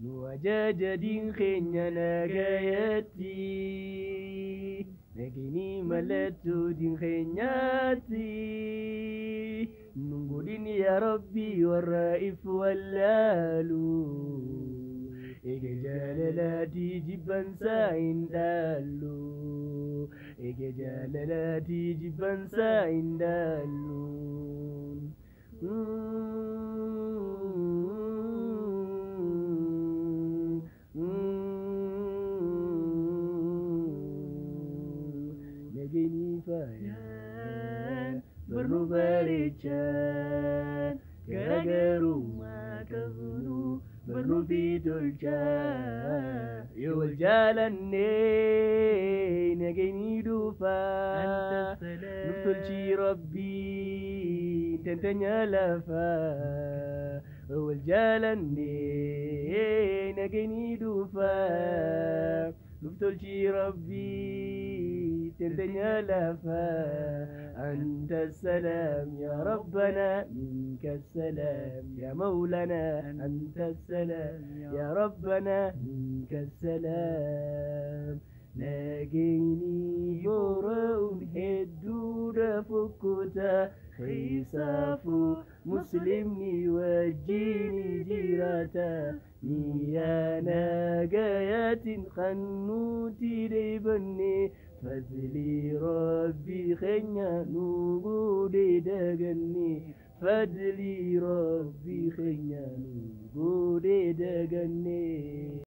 Nu ajaja diin keenya nagayatti nageenyi mallattoo diin keenyaatti nun godhin yaa rabbi warra if wallaalu eega jaalalaatii jibbansaa hin dhaallu eega jaalalaatii jibbansaa hin dhaallu. Nageenyi faayaan barnu bareechaan garaagarummaa qabnu barnu fi tolchaa yoo wal jaalanne nageenyi dhufaa nuuf tolchii rabbii tantanya lafaa yoo wal jaalanne nageenyi dhufaa nuuf tolchii rabbii tantanya lafaa. أنت السلام يا ربنا منك السلام يا مولانا أنت السلام يا ربنا منك السلام ناجيني برون حدود فكوتا خيسافو مسلمني وجيني جيراتا نيانا جايات خنوتي لبني فضلي ربي خينا نوغودي دغني فضلي ربي خينا نوغودي دغني.